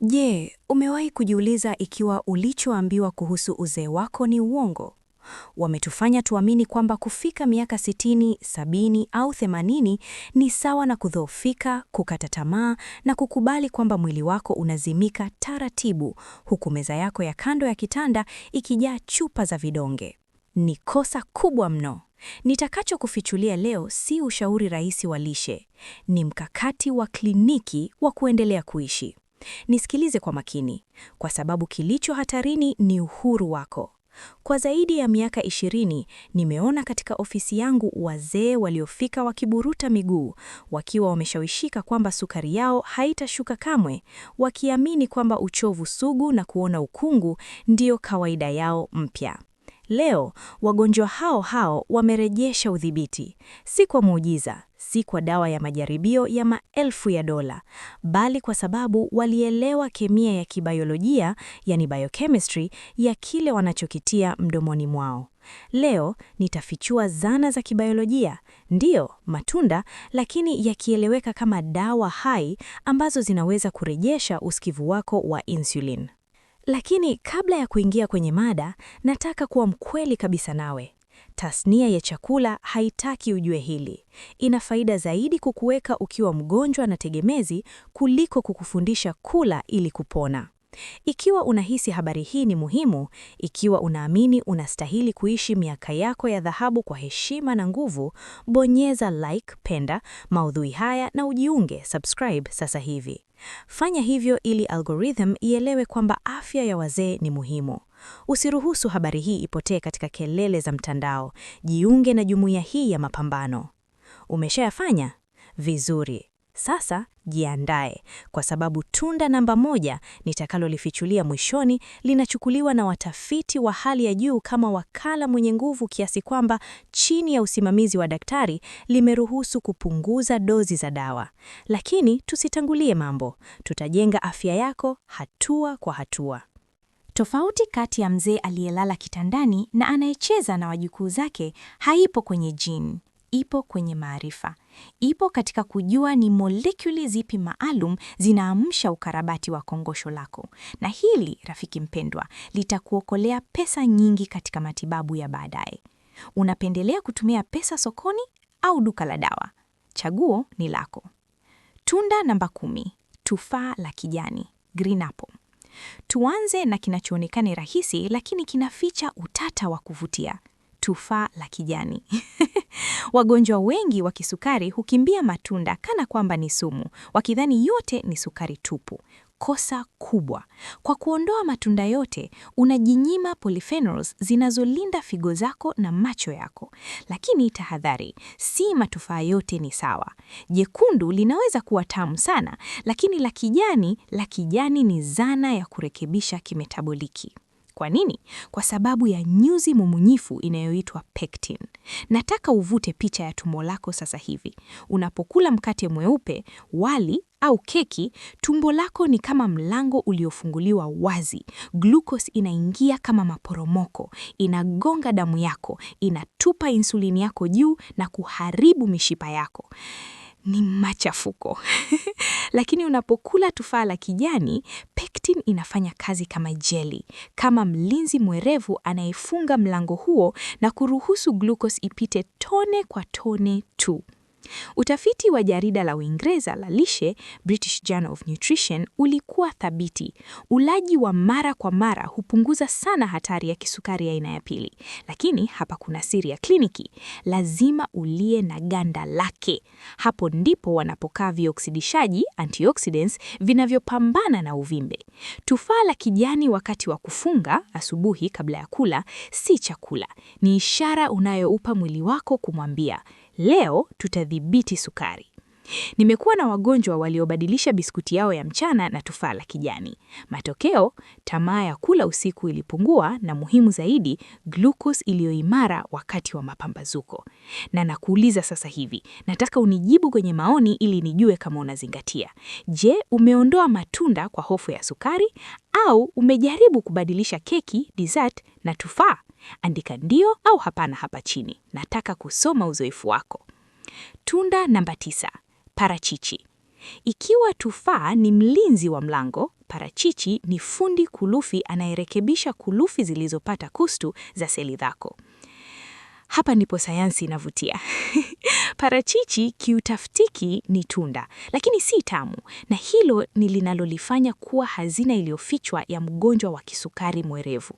Je, umewahi kujiuliza ikiwa ulichoambiwa kuhusu uzee wako ni uongo? Wametufanya tuamini kwamba kufika miaka 60, 70 au 80 ni sawa na kudhoofika, kukata tamaa na kukubali kwamba mwili wako unazimika taratibu, huku meza yako ya kando ya kitanda ikijaa chupa za vidonge. Ni kosa kubwa mno. Nitakachokufichulia leo si ushauri rahisi wa lishe, ni mkakati wa kliniki wa kuendelea kuishi. Nisikilize kwa makini, kwa sababu kilicho hatarini ni uhuru wako. Kwa zaidi ya miaka 20 nimeona katika ofisi yangu wazee waliofika wakiburuta miguu, wakiwa wameshawishika kwamba sukari yao haitashuka kamwe, wakiamini kwamba uchovu sugu na kuona ukungu ndiyo kawaida yao mpya. Leo wagonjwa hao hao wamerejesha udhibiti, si kwa muujiza, si kwa dawa ya majaribio ya maelfu ya dola, bali kwa sababu walielewa kemia ya kibayolojia, yani biochemistry, ya kile wanachokitia mdomoni mwao. Leo nitafichua zana za kibayolojia, ndiyo matunda, lakini yakieleweka kama dawa hai ambazo zinaweza kurejesha usikivu wako wa insulin. Lakini kabla ya kuingia kwenye mada, nataka kuwa mkweli kabisa nawe. Tasnia ya chakula haitaki ujue hili. Ina faida zaidi kukuweka ukiwa mgonjwa na tegemezi kuliko kukufundisha kula ili kupona. Ikiwa unahisi habari hii ni muhimu, ikiwa unaamini unastahili kuishi miaka yako ya dhahabu kwa heshima na nguvu, bonyeza like, penda maudhui haya na ujiunge subscribe sasa hivi. Fanya hivyo ili algorithm ielewe kwamba afya ya wazee ni muhimu. Usiruhusu habari hii ipotee katika kelele za mtandao. Jiunge na jumuiya hii ya mapambano. Umeshayafanya? Vizuri. Sasa jiandae, kwa sababu tunda namba 1 nitakalolifichulia mwishoni linachukuliwa na watafiti wa hali ya juu kama wakala mwenye nguvu kiasi kwamba chini ya usimamizi wa daktari limeruhusu kupunguza dozi za dawa. Lakini tusitangulie mambo, tutajenga afya yako hatua kwa hatua. Tofauti kati ya mzee aliyelala kitandani na anayecheza na wajukuu zake haipo kwenye jini, ipo kwenye maarifa. Ipo katika kujua ni molekuli zipi maalum zinaamsha ukarabati wa kongosho lako. Na hili, rafiki mpendwa, litakuokolea pesa nyingi katika matibabu ya baadaye. Unapendelea kutumia pesa sokoni au duka la dawa? Chaguo ni lako. Tunda namba 10, tufaa la kijani, green apple. Tuanze na kinachoonekana rahisi lakini kinaficha utata wa kuvutia. Tufaa la kijani. Wagonjwa wengi wa kisukari hukimbia matunda kana kwamba ni sumu, wakidhani yote ni sukari tupu. Kosa kubwa. Kwa kuondoa matunda yote, unajinyima polyphenols zinazolinda figo zako na macho yako. Lakini tahadhari, si matufaa yote ni sawa. Jekundu linaweza kuwa tamu sana, lakini la kijani ni zana ya kurekebisha kimetaboliki. Kwa nini? Kwa sababu ya nyuzi mumunyifu inayoitwa pectin. Nataka uvute picha ya tumbo lako sasa hivi. Unapokula mkate mweupe, wali au keki, tumbo lako ni kama mlango uliofunguliwa wazi. Glucose inaingia kama maporomoko, inagonga damu yako, inatupa insulini yako juu na kuharibu mishipa yako. Ni machafuko. Lakini unapokula tufaa la kijani, pectin inafanya kazi kama jeli, kama mlinzi mwerevu anayefunga mlango huo na kuruhusu glucose ipite tone kwa tone tu. Utafiti wa jarida la Uingereza la lishe, British Journal of Nutrition, ulikuwa thabiti. Ulaji wa mara kwa mara hupunguza sana hatari ya kisukari aina ya pili. Lakini hapa kuna siri ya kliniki. Lazima ulie na ganda lake. Hapo ndipo wanapokaa vioksidishaji, antioxidants, vinavyopambana na uvimbe. Tufaa la kijani wakati wa kufunga asubuhi kabla ya kula si chakula. Ni ishara unayoupa mwili wako kumwambia, leo tutadhibiti sukari. Nimekuwa na wagonjwa waliobadilisha biskuti yao ya mchana na tufaa la kijani. Matokeo, tamaa ya kula usiku ilipungua na muhimu zaidi, glucose iliyoimara wakati wa mapambazuko. Na nakuuliza sasa hivi, nataka unijibu kwenye maoni ili nijue kama unazingatia. Je, umeondoa matunda kwa hofu ya sukari au umejaribu kubadilisha keki, dessert na tufaa? Andika ndio au hapana hapa chini. Nataka kusoma uzoefu wako. Tunda namba 9, parachichi. Ikiwa tufaa ni mlinzi wa mlango, Parachichi ni fundi kulufi anayerekebisha kulufi zilizopata kustu za seli zako. Hapa ndipo sayansi inavutia. Parachichi kiutaftiki ni tunda, lakini si tamu, na hilo ni linalolifanya kuwa hazina iliyofichwa ya mgonjwa wa kisukari mwerevu.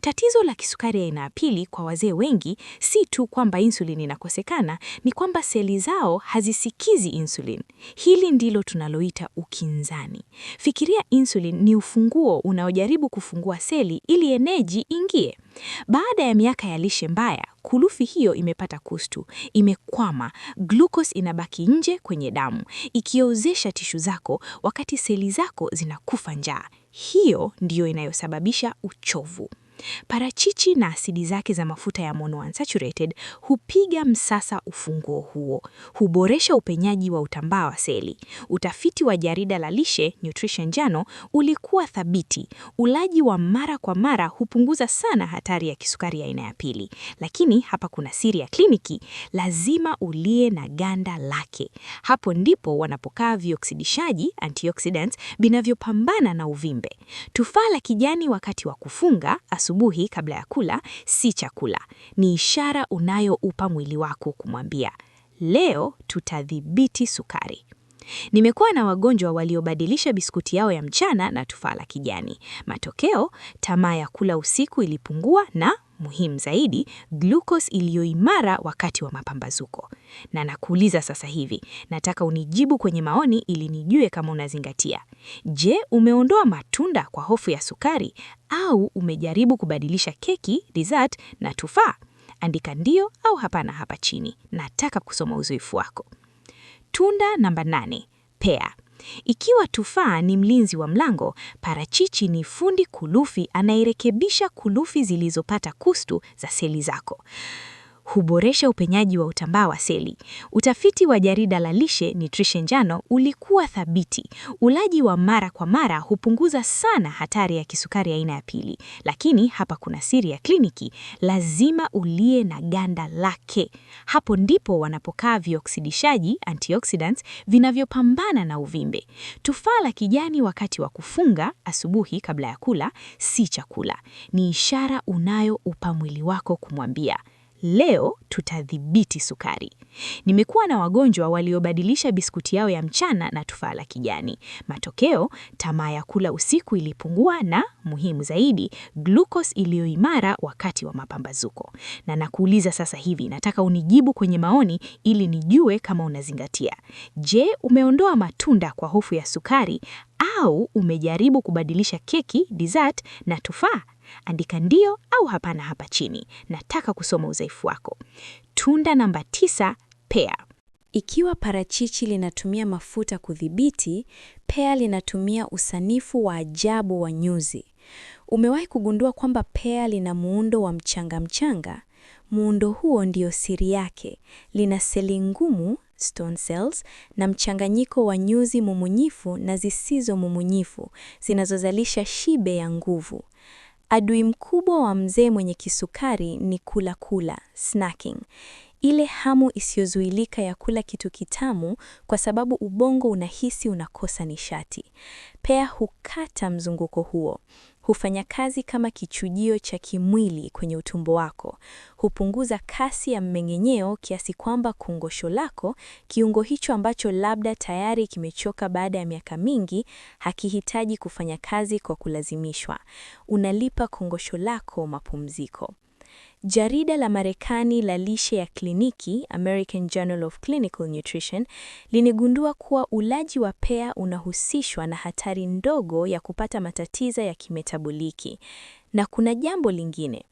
Tatizo la kisukari aina ya pili kwa wazee wengi si tu kwamba insulin inakosekana, ni kwamba seli zao hazisikizi insulin. Hili ndilo tunaloita ukinzani. Fikiria insulin ni ufunguo unaojaribu kufungua seli ili eneji ingie. Baada ya miaka ya lishe mbaya, kulufi hiyo imepata kustu, imekwama, glucose inabaki nje kwenye damu, ikiozesha tishu zako wakati seli zako zinakufa njaa. Hiyo ndiyo inayosababisha uchovu. Parachichi na asidi zake za mafuta ya monounsaturated hupiga msasa ufunguo huo, huboresha upenyaji wa utambaa wa seli. Utafiti wa jarida la lishe Nutrition Journal ulikuwa thabiti. Ulaji wa mara kwa mara hupunguza sana hatari ya kisukari aina ya pili. Lakini hapa kuna siri ya kliniki, lazima ulie na ganda lake. Hapo ndipo wanapokaa vioksidishaji antioxidants vinavyopambana na uvimbe. Tufaa la kijani wakati wa kufunga asubuhi kabla ya kula si chakula, ni ishara unayoupa mwili wako kumwambia leo tutadhibiti sukari. Nimekuwa na wagonjwa waliobadilisha biskuti yao ya mchana na tufaa la kijani. Matokeo, tamaa ya kula usiku ilipungua na muhimu zaidi, glucose iliyoimara wakati wa mapambazuko. Na nakuuliza sasa hivi, nataka unijibu kwenye maoni ili nijue kama unazingatia. Je, umeondoa matunda kwa hofu ya sukari au umejaribu kubadilisha keki, dessert na tufaa? Andika ndio au hapana hapa chini. Nataka kusoma uzoefu wako. Tunda namba 8, pea. Ikiwa tufaa ni mlinzi wa mlango, parachichi ni fundi kulufi anayerekebisha kulufi zilizopata kustu za seli zako. Huboresha upenyaji wa utambaa wa seli. Utafiti wa jarida la lishe Nutrition Journal ulikuwa thabiti. Ulaji wa mara kwa mara hupunguza sana hatari ya kisukari aina ya pili. Lakini hapa kuna siri ya kliniki, lazima ulie na ganda lake. Hapo ndipo wanapokaa vioksidishaji antioxidants vinavyopambana na uvimbe. Tufaa la kijani wakati wa kufunga asubuhi kabla ya kula si chakula, ni ishara unayoupa mwili wako kumwambia leo tutadhibiti sukari. Nimekuwa na wagonjwa waliobadilisha biskuti yao ya mchana na tufaa la kijani. Matokeo, tamaa ya kula usiku ilipungua na, muhimu zaidi, glucose iliyoimara wakati wa mapambazuko. Na nakuuliza sasa hivi, nataka unijibu kwenye maoni ili nijue kama unazingatia. Je, umeondoa matunda kwa hofu ya sukari au umejaribu kubadilisha keki, dessert na tufaa? Andika ndio au hapana hapa chini. Nataka kusoma uzoefu wako. Tunda namba 9, pea. Ikiwa parachichi linatumia mafuta kudhibiti, pea linatumia usanifu wa ajabu wa nyuzi. Umewahi kugundua kwamba pea lina muundo wa mchanga mchanga? Muundo huo ndio siri yake. Lina seli ngumu, stone cells, na mchanganyiko wa nyuzi mumunyifu na zisizo mumunyifu zinazozalisha shibe ya nguvu. Adui mkubwa wa mzee mwenye kisukari ni kula kula, snacking. Ile hamu isiyozuilika ya kula kitu kitamu kwa sababu ubongo unahisi unakosa nishati. Pea hukata mzunguko huo. Hufanya kazi kama kichujio cha kimwili kwenye utumbo wako. Hupunguza kasi ya mmeng'enyeo kiasi kwamba kongosho lako, kiungo hicho ambacho labda tayari kimechoka baada ya miaka mingi, hakihitaji kufanya kazi kwa kulazimishwa. Unalipa kongosho lako mapumziko. Jarida la Marekani la lishe ya kliniki, American Journal of Clinical Nutrition, liligundua kuwa ulaji wa pea unahusishwa na hatari ndogo ya kupata matatizo ya kimetaboliki. Na kuna jambo lingine.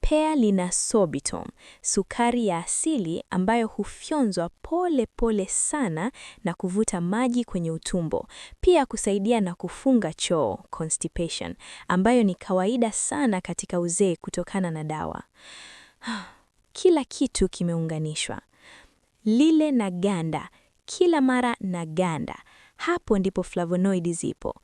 Pea lina sorbitol, sukari ya asili ambayo hufyonzwa pole pole sana na kuvuta maji kwenye utumbo. Pia kusaidia na kufunga choo, constipation, ambayo ni kawaida sana katika uzee kutokana na dawa. Kila kitu kimeunganishwa. Lile na ganda, kila mara na ganda. Hapo ndipo flavonoidi zipo.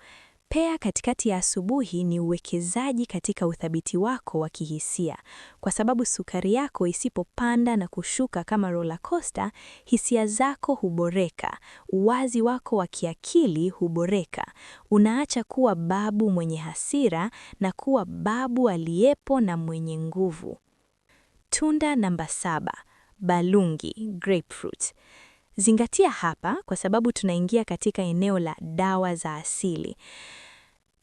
Pea katikati ya asubuhi ni uwekezaji katika uthabiti wako wa kihisia, kwa sababu sukari yako isipopanda na kushuka kama roller coaster, hisia zako huboreka, uwazi wako wa kiakili huboreka. Unaacha kuwa babu mwenye hasira na kuwa babu aliyepo na mwenye nguvu. Tunda namba 7, balungi, grapefruit. Zingatia hapa kwa sababu tunaingia katika eneo la dawa za asili.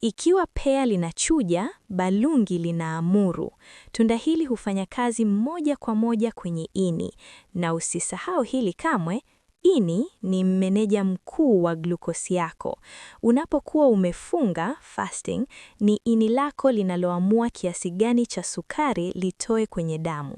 Ikiwa pea linachuja, balungi linaamuru. Tunda hili hufanya kazi moja kwa moja kwenye ini, na usisahau hili kamwe, ini ni meneja mkuu wa glukosi yako. Unapokuwa umefunga fasting, ni ini lako linaloamua kiasi gani cha sukari litoe kwenye damu.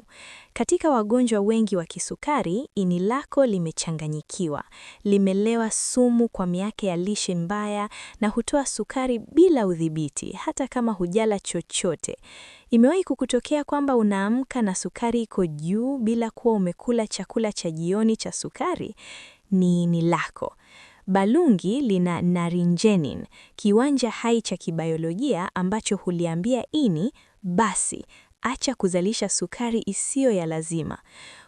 Katika wagonjwa wengi wa kisukari, ini lako limechanganyikiwa, limelewa sumu kwa miaka ya lishe mbaya na hutoa sukari bila udhibiti, hata kama hujala chochote. Imewahi kukutokea kwamba unaamka na sukari iko juu bila kuwa umekula chakula cha jioni cha sukari? Ni ini lako. Balungi lina naringenin, kiwanja hai cha kibayolojia ambacho huliambia ini, basi, acha kuzalisha sukari isiyo ya lazima.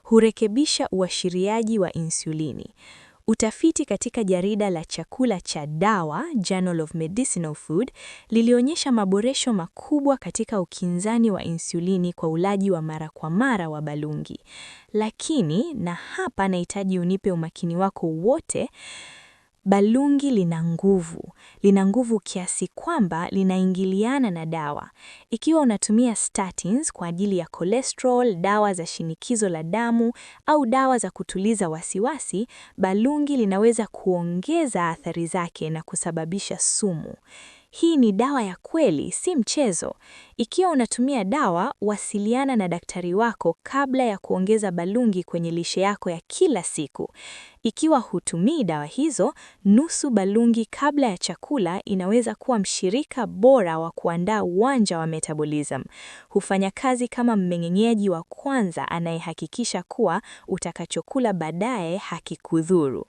Hurekebisha uashiriaji wa insulini. Utafiti katika jarida la chakula cha dawa, Journal of Medicinal Food, lilionyesha maboresho makubwa katika ukinzani wa insulini kwa ulaji wa mara kwa mara wa balungi. Lakini, na hapa nahitaji unipe umakini wako wote, balungi lina nguvu. Lina nguvu kiasi kwamba linaingiliana na dawa. Ikiwa unatumia statins kwa ajili ya cholesterol, dawa za shinikizo la damu au dawa za kutuliza wasiwasi, balungi linaweza kuongeza athari zake na kusababisha sumu. Hii ni dawa ya kweli, si mchezo. Ikiwa unatumia dawa, wasiliana na daktari wako kabla ya kuongeza balungi kwenye lishe yako ya kila siku. Ikiwa hutumii dawa hizo, nusu balungi kabla ya chakula inaweza kuwa mshirika bora wa kuandaa uwanja wa metabolism. Hufanya kazi kama mmeng'enyaji wa kwanza anayehakikisha kuwa utakachokula baadaye hakikudhuru.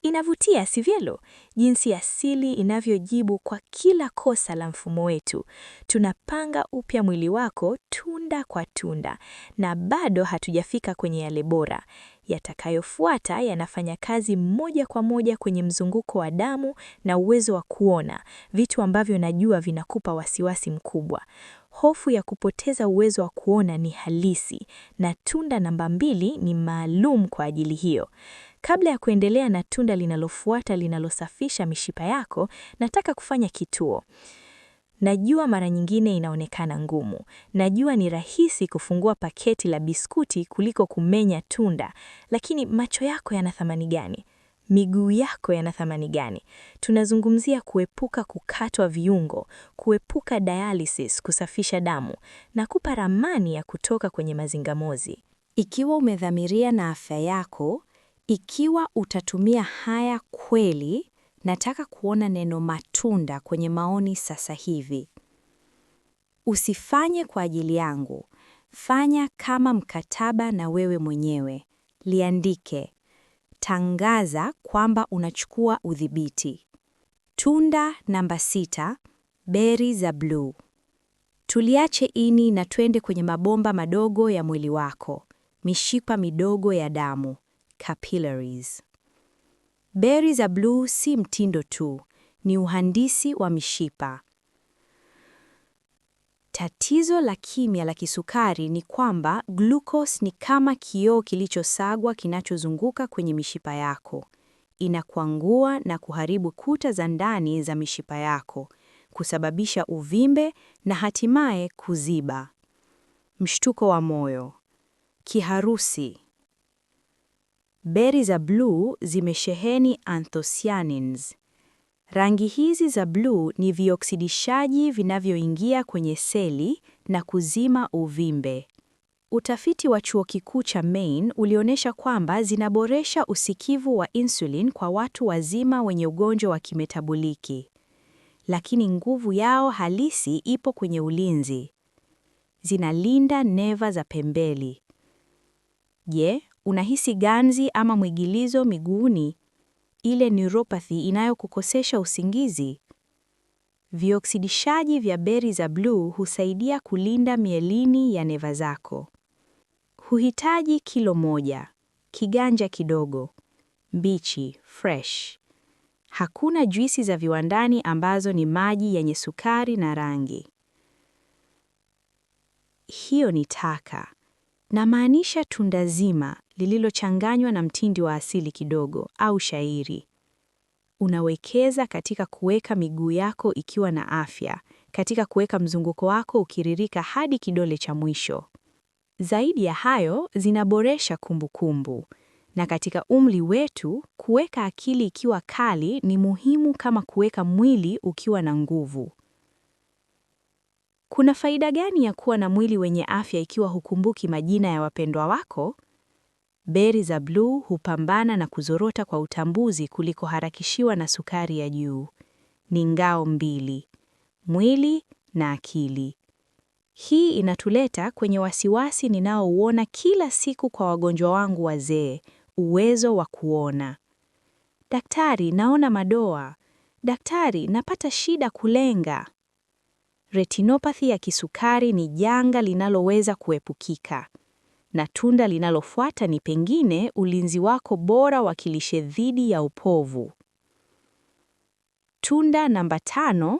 Inavutia, sivyo? Jinsi asili inavyojibu kwa kila kosa la mfumo wetu. Tunapanga upya mwili wako tunda kwa tunda, na bado hatujafika kwenye yale bora. Yatakayofuata yanafanya kazi moja kwa moja kwenye mzunguko wa damu na uwezo wa kuona, vitu ambavyo najua vinakupa wasiwasi mkubwa. Hofu ya kupoteza uwezo wa kuona ni halisi, na tunda namba 2 ni maalum kwa ajili hiyo. Kabla ya kuendelea na tunda linalofuata linalosafisha mishipa yako, nataka kufanya kituo. Najua mara nyingine inaonekana ngumu. Najua ni rahisi kufungua paketi la biskuti kuliko kumenya tunda, lakini macho yako yana thamani gani? Miguu yako yana thamani gani? Tunazungumzia kuepuka kukatwa viungo, kuepuka dialysis, kusafisha damu, na kupa ramani ya kutoka kwenye mazingamozi. Ikiwa umedhamiria na afya yako, ikiwa utatumia haya kweli, nataka kuona neno matunda kwenye maoni sasa hivi. Usifanye kwa ajili yangu. Fanya kama mkataba na wewe mwenyewe. Liandike. Tangaza kwamba unachukua udhibiti. Tunda namba 6, beri za bluu. Tuliache ini na twende kwenye mabomba madogo ya mwili wako, mishipa midogo ya damu, capillaries. Beri za bluu si mtindo tu, ni uhandisi wa mishipa. Tatizo la kimya la kisukari ni kwamba glucose ni kama kioo kilichosagwa kinachozunguka kwenye mishipa yako. Inakwangua na kuharibu kuta za ndani za mishipa yako, kusababisha uvimbe na hatimaye kuziba. Mshtuko wa moyo. Kiharusi. Beri za bluu zimesheheni anthocyanins. Rangi hizi za bluu ni vioksidishaji vinavyoingia kwenye seli na kuzima uvimbe. Utafiti wa chuo kikuu cha Maine ulionyesha kwamba zinaboresha usikivu wa insulin kwa watu wazima wenye ugonjwa wa kimetaboliki. Lakini nguvu yao halisi ipo kwenye ulinzi. Zinalinda neva za pembeli. Je, unahisi ganzi ama mwigilizo miguuni? Ile neuropathy inayokukosesha usingizi? Vioksidishaji vya beri za bluu husaidia kulinda mielini ya neva zako. Huhitaji kilo 1, kiganja kidogo, mbichi, fresh. Hakuna juisi za viwandani ambazo ni maji yenye sukari na rangi. Hiyo ni taka. Namaanisha tunda zima lililochanganywa na mtindi wa asili kidogo au shairi. Unawekeza katika kuweka miguu yako ikiwa na afya, katika kuweka mzunguko wako ukiririka hadi kidole cha mwisho. Zaidi ya hayo, zinaboresha kumbukumbu. Na katika umri wetu, kuweka akili ikiwa kali ni muhimu kama kuweka mwili ukiwa na nguvu. Kuna faida gani ya kuwa na mwili wenye afya ikiwa hukumbuki majina ya wapendwa wako? Beri za bluu hupambana na kuzorota kwa utambuzi kuliko harakishiwa na sukari ya juu. Ni ngao mbili, mwili na akili. Hii inatuleta kwenye wasiwasi ninaouona kila siku kwa wagonjwa wangu wazee, uwezo wa kuona. Daktari, naona madoa. Daktari, napata shida kulenga. Retinopathy ya kisukari ni janga linaloweza kuepukika. Na tunda linalofuata ni pengine ulinzi wako bora wa kilishe dhidi ya upovu. Tunda namba 5,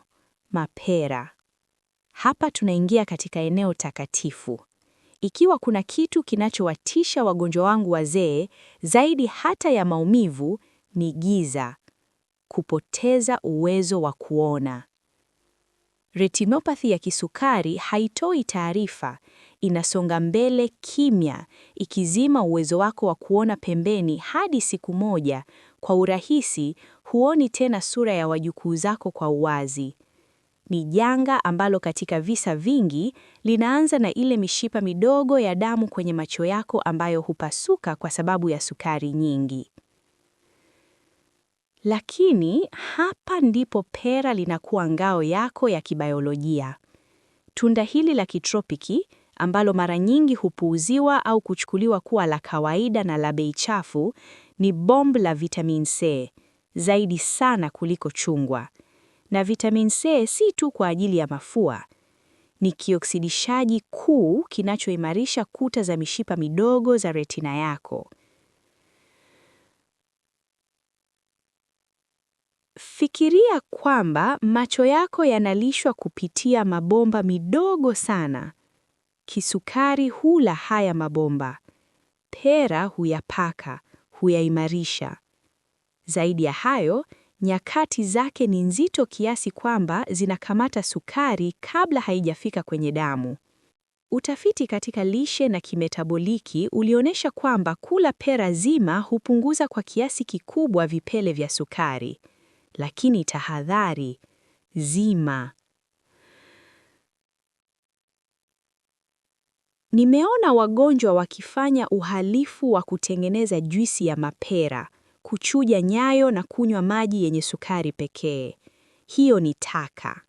mapera. Hapa tunaingia katika eneo takatifu. Ikiwa kuna kitu kinachowatisha wagonjwa wangu wazee zaidi hata ya maumivu, ni giza, kupoteza uwezo wa kuona. Retinopathy ya kisukari haitoi taarifa, inasonga mbele kimya, ikizima uwezo wako wa kuona pembeni hadi siku moja, kwa urahisi, huoni tena sura ya wajukuu zako kwa uwazi. Ni janga ambalo katika visa vingi linaanza na ile mishipa midogo ya damu kwenye macho yako ambayo hupasuka kwa sababu ya sukari nyingi. Lakini hapa ndipo pera linakuwa ngao yako ya kibayolojia. Tunda hili la kitropiki ambalo mara nyingi hupuuziwa au kuchukuliwa kuwa la kawaida na la bei chafu ni bomb la vitamin C, zaidi sana kuliko chungwa. Na vitamin C si tu kwa ajili ya mafua. Ni kioksidishaji kuu kinachoimarisha kuta za mishipa midogo za retina yako. Fikiria kwamba macho yako yanalishwa kupitia mabomba midogo sana. Kisukari hula haya mabomba. Pera huyapaka, huyaimarisha. Zaidi ya hayo, nyakati zake ni nzito kiasi kwamba zinakamata sukari kabla haijafika kwenye damu. Utafiti katika lishe na kimetaboliki ulionyesha kwamba kula pera zima hupunguza kwa kiasi kikubwa vipele vya sukari. Lakini tahadhari, zima. Nimeona wagonjwa wakifanya uhalifu wa kutengeneza juisi ya mapera, kuchuja nyayo na kunywa maji yenye sukari pekee. Hiyo ni taka.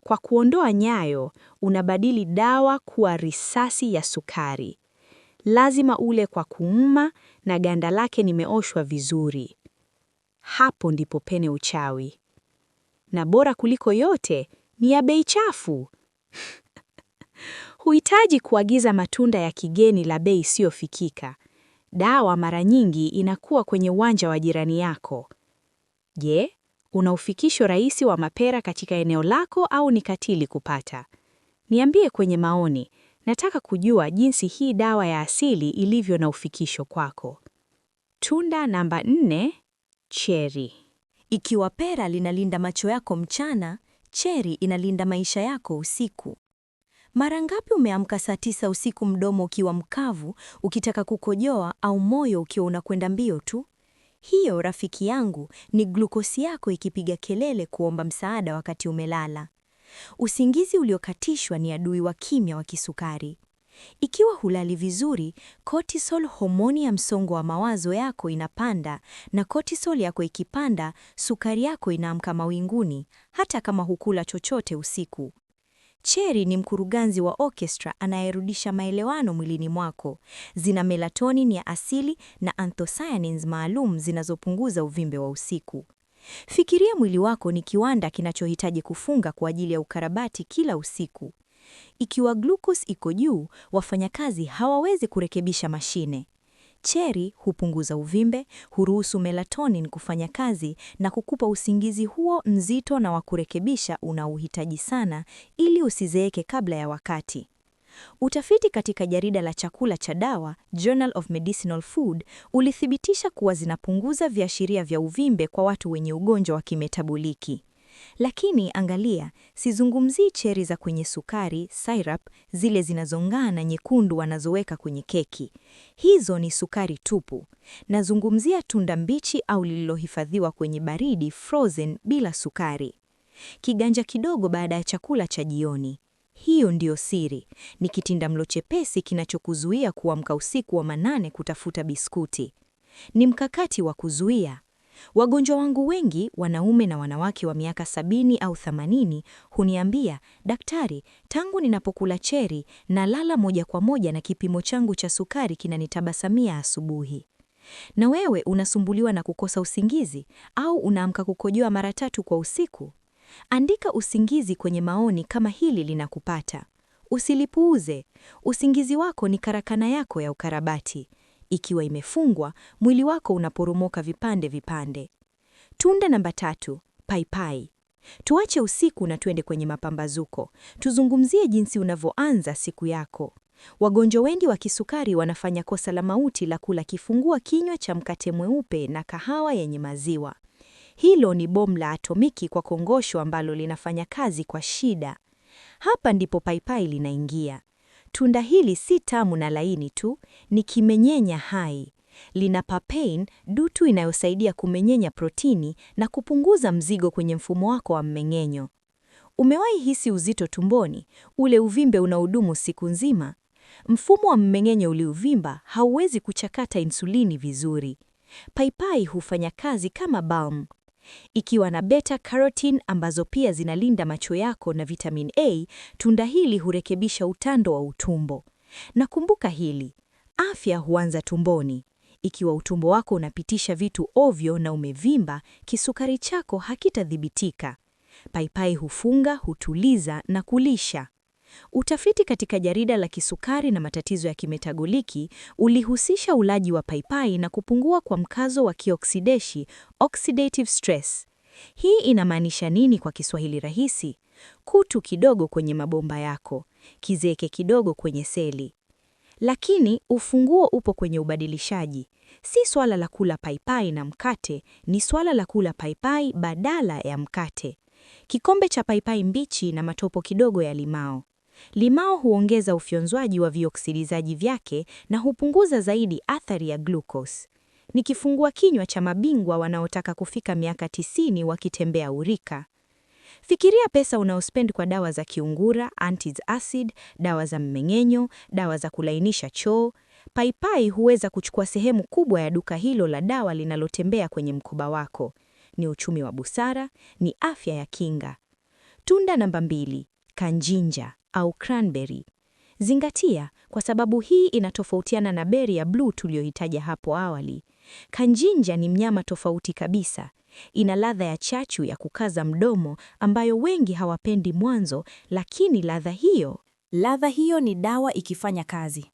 Kwa kuondoa nyayo, unabadili dawa kuwa risasi ya sukari. Lazima ule kwa kuuma na ganda lake nimeoshwa vizuri. Hapo ndipo pene uchawi. Na bora kuliko yote, ni ya bei chafu. Huhitaji kuagiza matunda ya kigeni la bei isiyofikika. Dawa mara nyingi inakuwa kwenye uwanja wa jirani yako. Je, una ufikisho rahisi wa mapera katika eneo lako au ni katili kupata? Niambie kwenye maoni. Nataka kujua jinsi hii dawa ya asili ilivyo na ufikisho kwako. Tunda namba 4, cherry. Ikiwa pera linalinda macho yako mchana, cherry inalinda maisha yako usiku. Mara ngapi umeamka saa 9 usiku mdomo ukiwa mkavu, ukitaka kukojoa au moyo ukiwa unakwenda mbio tu? Hiyo, rafiki yangu, ni glukosi yako ikipiga kelele kuomba msaada wakati umelala. Usingizi uliokatishwa ni adui wa kimya wa kisukari. Ikiwa hulali vizuri, cortisol, homoni ya msongo wa mawazo yako inapanda, na cortisol yako ikipanda, sukari yako inaamka mawinguni, hata kama hukula chochote usiku. Cherry ni mkurugenzi wa orchestra anayerudisha maelewano mwilini mwako. Zina melatonin ya asili na anthocyanins maalum zinazopunguza uvimbe wa usiku. Fikiria mwili wako ni kiwanda kinachohitaji kufunga kwa ajili ya ukarabati kila usiku. Ikiwa glucose iko juu, wafanyakazi hawawezi kurekebisha mashine. Cherry hupunguza uvimbe, huruhusu melatonin kufanya kazi na kukupa usingizi huo mzito na wa kurekebisha unaohitaji sana ili usizeeke kabla ya wakati. Utafiti katika jarida la chakula cha dawa, Journal of Medicinal Food, ulithibitisha kuwa zinapunguza viashiria vya uvimbe kwa watu wenye ugonjwa wa kimetaboliki. Lakini angalia, sizungumzii cherry za kwenye sukari, syrup, zile zinazong'aa na nyekundu wanazoweka kwenye keki. Hizo ni sukari tupu. Nazungumzia tunda mbichi au lililohifadhiwa kwenye baridi, frozen, bila sukari. Kiganja kidogo baada ya chakula cha jioni. Hiyo ndiyo siri. Ni kitindamlo chepesi kinachokuzuia kuamka usiku wa manane kutafuta biskuti. Ni mkakati wa kuzuia. Wagonjwa wangu wengi, wanaume na wanawake wa miaka 70 au 80, huniambia, "Daktari, tangu ninapokula cherry nalala moja kwa moja na kipimo changu cha sukari kinanitabasamia asubuhi." Na wewe unasumbuliwa na kukosa usingizi au unaamka kukojoa mara tatu kwa usiku? Andika usingizi kwenye maoni kama hili linakupata. Usilipuuze. Usingizi wako ni karakana yako ya ukarabati. Ikiwa imefungwa, mwili wako unaporomoka vipande vipande. Tunda namba 3, paipai. Tuache usiku na tuende kwenye mapambazuko. Tuzungumzie jinsi unavyoanza siku yako. Wagonjwa wengi wa kisukari wanafanya kosa la mauti la kula kifungua kinywa cha mkate mweupe na kahawa yenye maziwa. Hilo ni bomu la atomiki kwa kongosho ambalo linafanya kazi kwa shida. Hapa ndipo paipai linaingia. Tunda hili si tamu na laini tu, ni kimenyenya hai. Lina papain, dutu inayosaidia kumenyenya protini na kupunguza mzigo kwenye mfumo wako wa mmeng'enyo. Umewahi hisi uzito tumboni, ule uvimbe unaodumu siku nzima? Mfumo wa mmeng'enyo uliovimba hauwezi kuchakata insulini vizuri. Paipai hufanya kazi kama balm. Ikiwa na beta carotene ambazo pia zinalinda macho yako na vitamin A, tunda hili hurekebisha utando wa utumbo. Na kumbuka hili, afya huanza tumboni. Ikiwa utumbo wako unapitisha vitu ovyo na umevimba, kisukari chako hakitadhibitika. Paipai hufunga, hutuliza na kulisha. Utafiti katika jarida la kisukari na matatizo ya kimetaboliki ulihusisha ulaji wa paipai na kupungua kwa mkazo wa kioksideshi, oxidative stress. Hii inamaanisha nini kwa Kiswahili rahisi? Kutu kidogo kwenye mabomba yako, kizeeke kidogo kwenye seli. Lakini ufunguo upo kwenye ubadilishaji. Si swala la kula paipai na mkate, ni swala la kula paipai badala ya mkate. Kikombe cha paipai mbichi na matopo kidogo ya limao. Limao huongeza ufyonzwaji wa vioksidizaji vyake na hupunguza zaidi athari ya glucose. Ni kifungua kinywa cha mabingwa wanaotaka kufika miaka 90 wakitembea urika. Fikiria pesa unaospend kwa dawa za kiungura, anti-acid, dawa za mmeng'enyo, dawa za kulainisha choo. Paipai huweza kuchukua sehemu kubwa ya duka hilo la dawa linalotembea kwenye mkoba wako. Ni uchumi wa busara, ni afya ya kinga. Tunda namba 2, kanjinja au cranberry. Zingatia, kwa sababu hii inatofautiana na beri ya bluu tuliyohitaja hapo awali. Kanjinja ni mnyama tofauti kabisa. Ina ladha ya chachu ya kukaza mdomo ambayo wengi hawapendi mwanzo, lakini ladha hiyo ni dawa ikifanya kazi.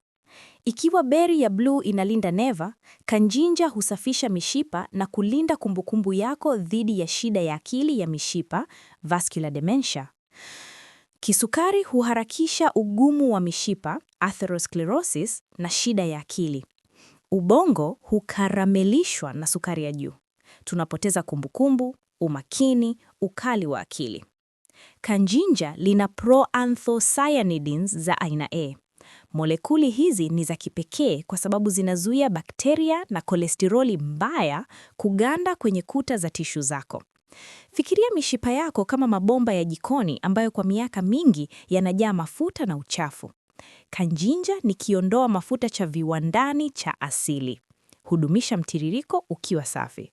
Ikiwa beri ya bluu inalinda neva, kanjinja husafisha mishipa na kulinda kumbukumbu yako dhidi ya shida ya akili ya mishipa, vascular dementia. Kisukari huharakisha ugumu wa mishipa, atherosclerosis, na shida ya akili. Ubongo hukaramelishwa na sukari ya juu. Tunapoteza kumbukumbu, umakini, ukali wa akili. Kanjinja lina proanthocyanidins za aina A. Molekuli hizi ni za kipekee kwa sababu zinazuia bakteria na kolesteroli mbaya kuganda kwenye kuta za tishu zako. Fikiria mishipa yako kama mabomba ya jikoni ambayo kwa miaka mingi yanajaa mafuta na uchafu. Kanjinja ni kiondoa mafuta cha viwandani cha asili. Hudumisha mtiririko ukiwa safi.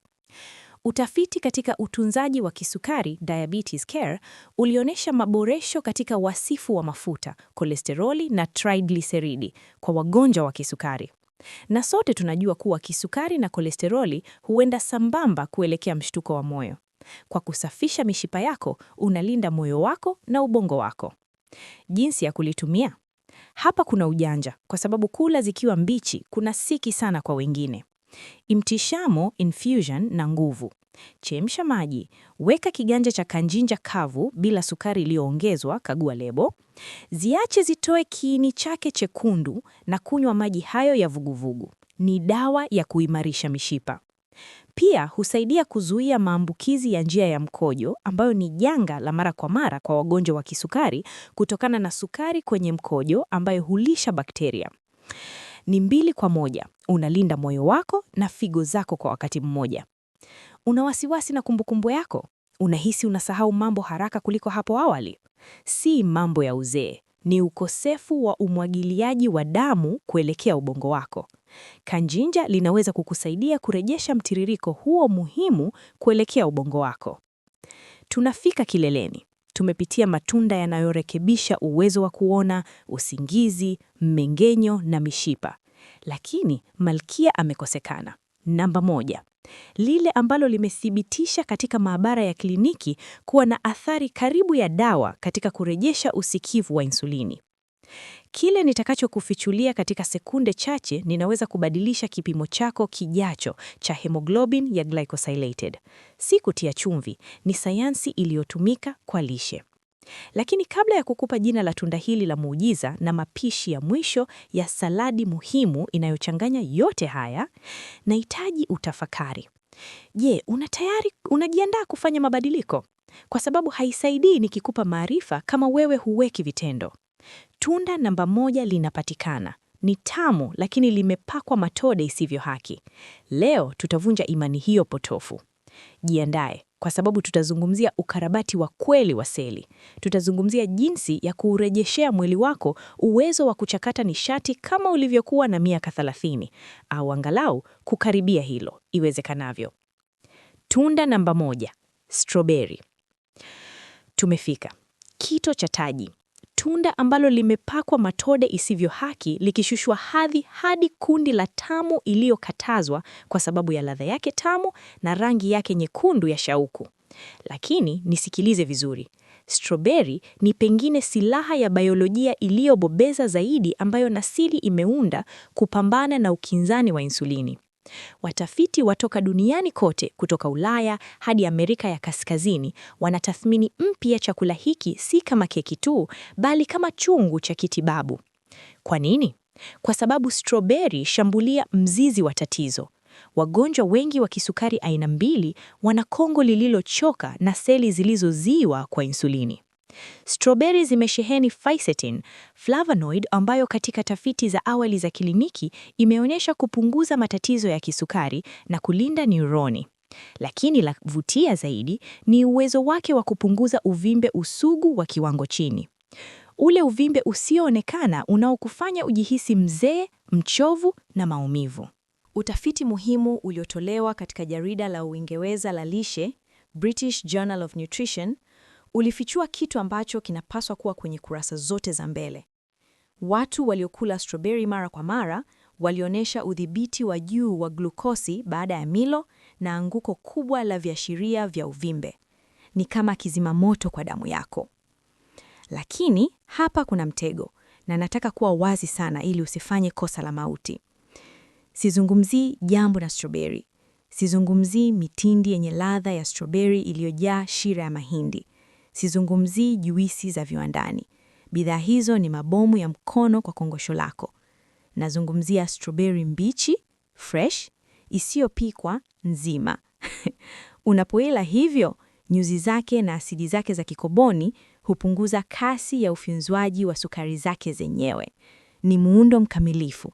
Utafiti katika utunzaji wa kisukari, diabetes care, ulionyesha maboresho katika wasifu wa mafuta, kolesteroli na triglyceridi kwa wagonjwa wa kisukari. Na sote tunajua kuwa kisukari na kolesteroli huenda sambamba kuelekea mshtuko wa moyo. Kwa kusafisha mishipa yako, unalinda moyo wako na ubongo wako. Jinsi ya kulitumia. Hapa kuna ujanja, kwa sababu kula zikiwa mbichi kuna siki sana kwa wengine. Imtishamo infusion na nguvu. Chemsha maji, weka kiganja cha kanjinja kavu bila sukari iliyoongezwa, kagua lebo. Ziache zitoe kiini chake chekundu na kunywa maji hayo ya vuguvugu. Ni dawa ya kuimarisha mishipa. Pia husaidia kuzuia maambukizi ya njia ya mkojo ambayo ni janga la mara kwa mara kwa wagonjwa wa kisukari kutokana na sukari kwenye mkojo ambayo hulisha bakteria. Ni mbili kwa moja, unalinda moyo wako na figo zako kwa wakati mmoja. Una wasiwasi na kumbukumbu yako? Unahisi unasahau mambo haraka kuliko hapo awali? Si mambo ya uzee, ni ukosefu wa umwagiliaji wa damu kuelekea ubongo wako. Kanjinja linaweza kukusaidia kurejesha mtiririko huo muhimu kuelekea ubongo wako. Tunafika kileleni. Tumepitia matunda yanayorekebisha uwezo wa kuona, usingizi, mmeng'enyo na mishipa. Lakini malkia amekosekana. Namba 1. Lile ambalo limethibitisha katika maabara ya kliniki kuwa na athari karibu ya dawa katika kurejesha usikivu wa insulini. Kile nitakachokufichulia katika sekunde chache ninaweza kubadilisha kipimo chako kijacho cha hemoglobin ya glycosylated. Si kutia chumvi, ni sayansi iliyotumika kwa lishe. Lakini kabla ya kukupa jina la tunda hili la muujiza na mapishi ya mwisho ya saladi muhimu inayochanganya yote haya, nahitaji utafakari. Je, una tayari unajiandaa kufanya mabadiliko? Kwa sababu haisaidii nikikupa maarifa kama wewe huweki vitendo. Tunda namba 1 linapatikana. Ni tamu lakini limepakwa matode isivyo haki. Leo tutavunja imani hiyo potofu. Jiandae kwa sababu tutazungumzia ukarabati wa kweli wa seli. Tutazungumzia jinsi ya kuurejeshea mwili wako uwezo wa kuchakata nishati kama ulivyokuwa na miaka 30 au angalau kukaribia hilo iwezekanavyo. Tunda namba 1, strawberry. Tumefika kito cha taji, tunda ambalo limepakwa matode isivyo haki, likishushwa hadhi hadi kundi la tamu iliyokatazwa kwa sababu ya ladha yake tamu na rangi yake nyekundu ya shauku. Lakini nisikilize vizuri, strawberry ni pengine silaha ya biolojia iliyobobeza zaidi ambayo nasili imeunda kupambana na ukinzani wa insulini. Watafiti watoka duniani kote, kutoka Ulaya hadi Amerika ya Kaskazini, wanatathmini mpya chakula hiki si kama keki tu, bali kama chungu cha kitibabu. Kwa nini? Kwa sababu strawberry shambulia mzizi wa tatizo. Wagonjwa wengi wa kisukari aina 2 wana kongo lililochoka na seli zilizoziwa kwa insulini. Strawberry zimesheheni fisetin, flavonoid ambayo katika tafiti za awali za kliniki imeonyesha kupunguza matatizo ya kisukari na kulinda neuroni. Lakini la kuvutia zaidi ni uwezo wake wa kupunguza uvimbe usugu wa kiwango chini. Ule uvimbe usioonekana unaokufanya ujihisi mzee, mchovu na maumivu. Utafiti muhimu uliotolewa katika jarida la Uingereza la lishe, British Journal of Nutrition, ulifichua kitu ambacho kinapaswa kuwa kwenye kurasa zote za mbele. Watu waliokula strawberry mara kwa mara walionyesha udhibiti wa juu wa glukosi baada ya milo na anguko kubwa la viashiria vya uvimbe. Ni kama kizima moto kwa damu yako. Lakini hapa kuna mtego, na nataka kuwa wazi sana ili usifanye kosa la mauti. Sizungumzii jambo na strawberry. Sizungumzii mitindi yenye ladha ya strawberry iliyojaa shira ya mahindi. Sizungumzii juisi za viwandani. Bidhaa hizo ni mabomu ya mkono kwa kongosho lako. Nazungumzia strawberry mbichi, fresh, isiyopikwa, nzima. Unapoila hivyo, nyuzi zake na asidi zake za kikoboni hupunguza kasi ya ufyonzwaji wa sukari zake zenyewe. Ni muundo mkamilifu.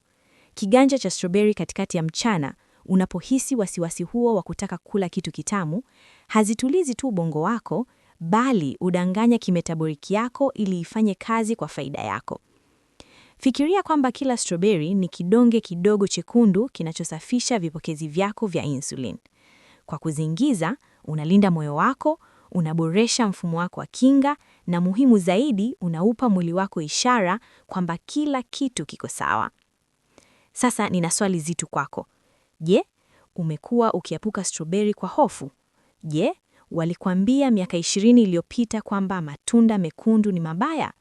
Kiganja cha strawberry katikati ya mchana, unapohisi wasiwasi huo wa kutaka kula kitu kitamu, hazitulizi tu ubongo wako, bali udanganya kimetaboliki yako ili ifanye kazi kwa faida yako. Fikiria kwamba kila strawberry ni kidonge kidogo chekundu kinachosafisha vipokezi vyako vya insulin. Kwa kuzingiza, unalinda moyo wako, unaboresha mfumo wako wa kinga na muhimu zaidi, unaupa mwili wako ishara kwamba kila kitu kiko sawa. Sasa nina swali zito kwako. Je, umekuwa ukiepuka strawberry kwa hofu? Je, Walikuambia miaka 20 iliyopita kwamba matunda mekundu ni mabaya?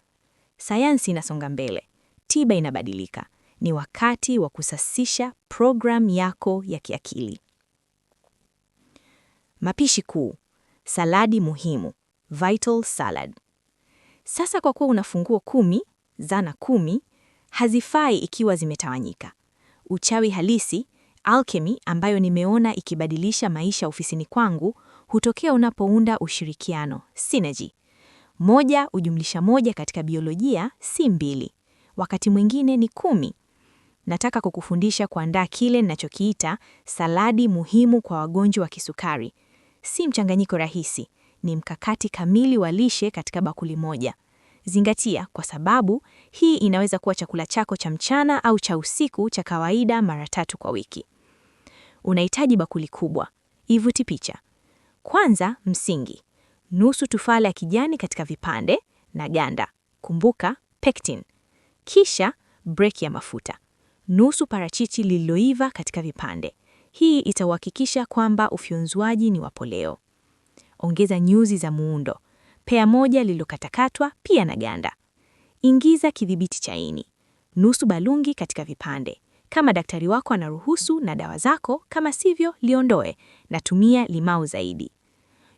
Sayansi inasonga mbele, tiba inabadilika. Ni wakati wa kusasisha programu yako ya kiakili. Mapishi kuu: saladi muhimu, Vital Salad. Sasa kwa kuwa una funguo 10, zana 10, hazifai ikiwa zimetawanyika. Uchawi halisi, alchemy ambayo nimeona ikibadilisha maisha ofisini kwangu, hutokea unapounda ushirikiano, synergy. Moja ujumlisha moja katika biolojia si mbili, wakati mwingine ni 10. Nataka kukufundisha kuandaa kile ninachokiita saladi muhimu kwa wagonjwa wa kisukari. Si mchanganyiko rahisi, ni mkakati kamili wa lishe katika bakuli moja. Zingatia, kwa sababu hii inaweza kuwa chakula chako cha mchana au cha usiku cha kawaida mara 3 kwa wiki. Unahitaji bakuli kubwa. Ivuti picha. Kwanza, msingi: nusu tufaa la kijani katika vipande na ganda. Kumbuka pectin. Kisha breki ya mafuta, nusu parachichi lililoiva katika vipande. Hii itauhakikisha kwamba ufyonzwaji ni wa poleo. Ongeza nyuzi za muundo, pea moja lililokatakatwa pia na ganda. Ingiza kidhibiti cha ini, nusu balungi katika vipande kama daktari wako anaruhusu na dawa zako, kama sivyo liondoe na tumia limau zaidi.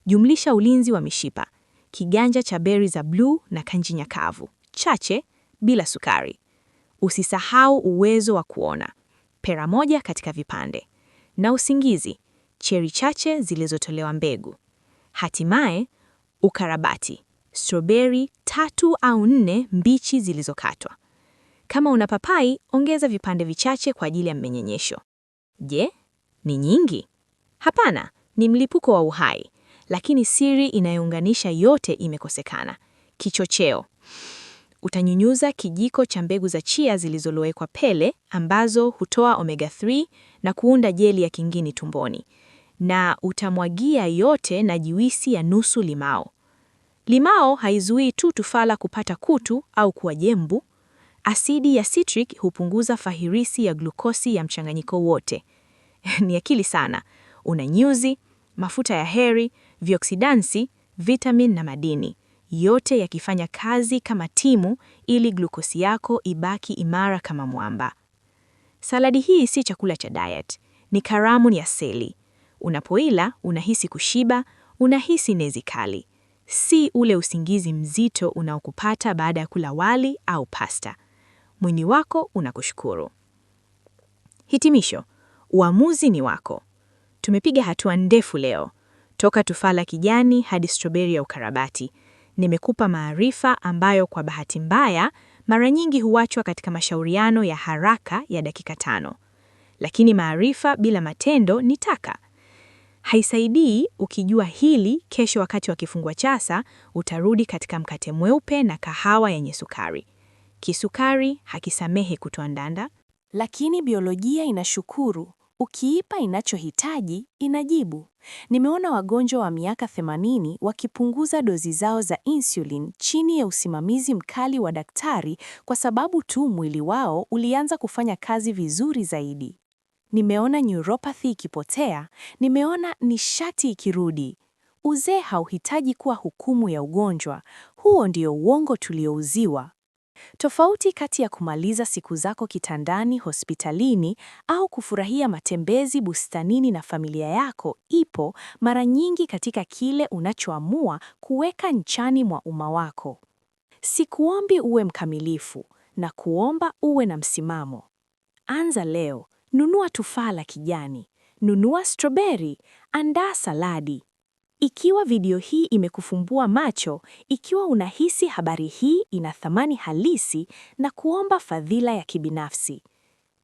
Jumlisha ulinzi wa mishipa, kiganja cha beri za bluu na kanji nyakavu chache bila sukari. Usisahau uwezo wa kuona, pera moja katika vipande, na usingizi, cheri chache zilizotolewa mbegu. Hatimaye ukarabati, stroberi 3 au 4 mbichi zilizokatwa. Kama una papai, ongeza vipande vichache kwa ajili ya mmenyenyesho. Je, ni nyingi? Hapana, ni mlipuko wa uhai. Lakini siri inayounganisha yote imekosekana: kichocheo. Utanyunyuza kijiko cha mbegu za chia zilizolowekwa pele, ambazo hutoa omega 3 na kuunda jeli ya kingini tumboni, na utamwagia yote na juisi ya nusu limao. Limao haizuii tu tufala kupata kutu au kuwa jembu. Asidi ya citric hupunguza fahirisi ya glukosi ya mchanganyiko wote. Ni akili sana. Una nyuzi, mafuta ya heri, vioksidansi, vitamin na madini, yote yakifanya kazi kama timu ili glukosi yako ibaki imara kama mwamba. Saladi hii si chakula cha diet, ni karamu ya seli. Unapoila unahisi kushiba, unahisi nezi kali, si ule usingizi mzito unaokupata baada ya kula wali au pasta. Mwili wako unakushukuru. Hitimisho: uamuzi ni wako. Tumepiga hatua ndefu leo, toka tufaa la kijani hadi stroberi ya ukarabati. Nimekupa maarifa ambayo kwa bahati mbaya mara nyingi huachwa katika mashauriano ya haraka ya dakika 5. Lakini maarifa bila matendo ni taka. Haisaidii ukijua hili, kesho wakati wa kifungua chasa utarudi katika mkate mweupe na kahawa yenye sukari. Kisukari hakisamehe kutoandanda. Lakini biolojia inashukuru. Ukiipa inachohitaji, inajibu. Nimeona wagonjwa wa miaka 80 wakipunguza dozi zao za insulin chini ya usimamizi mkali wa daktari kwa sababu tu mwili wao ulianza kufanya kazi vizuri zaidi. Nimeona neuropathy ikipotea, nimeona nishati ikirudi. Uzee hauhitaji kuwa hukumu ya ugonjwa. Huo ndio uongo tuliouziwa. Tofauti kati ya kumaliza siku zako kitandani hospitalini au kufurahia matembezi bustanini na familia yako ipo mara nyingi katika kile unachoamua kuweka nchani mwa umma wako. Sikuombi uwe mkamilifu na kuomba uwe na msimamo. Anza leo, nunua tufaa la kijani, nunua stroberi, andaa saladi. Ikiwa video hii imekufumbua macho, ikiwa unahisi habari hii ina thamani halisi, na kuomba fadhila ya kibinafsi,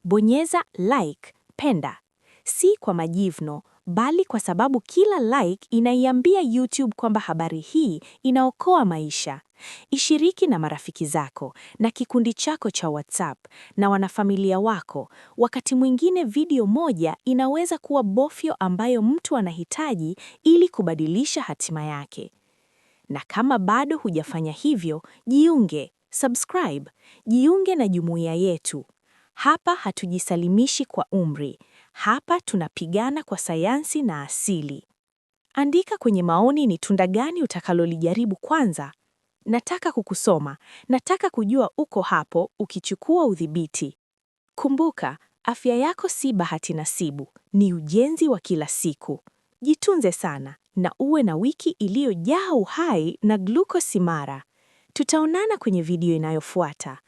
bonyeza like, penda. Si kwa majivuno, bali kwa sababu kila like inaiambia YouTube kwamba habari hii inaokoa maisha. Ishiriki na marafiki zako na kikundi chako cha WhatsApp na wanafamilia wako. Wakati mwingine video moja inaweza kuwa bofyo ambayo mtu anahitaji ili kubadilisha hatima yake. Na kama bado hujafanya hivyo, jiunge, subscribe, jiunge na jumuiya yetu. Hapa hatujisalimishi kwa umri. Hapa tunapigana kwa sayansi na asili. Andika kwenye maoni ni tunda gani utakalolijaribu kwanza. Nataka kukusoma, nataka kujua uko hapo ukichukua udhibiti. Kumbuka, afya yako si bahati nasibu, ni ujenzi wa kila siku. Jitunze sana na uwe na wiki iliyojaa uhai na glukosi imara. Tutaonana kwenye video inayofuata.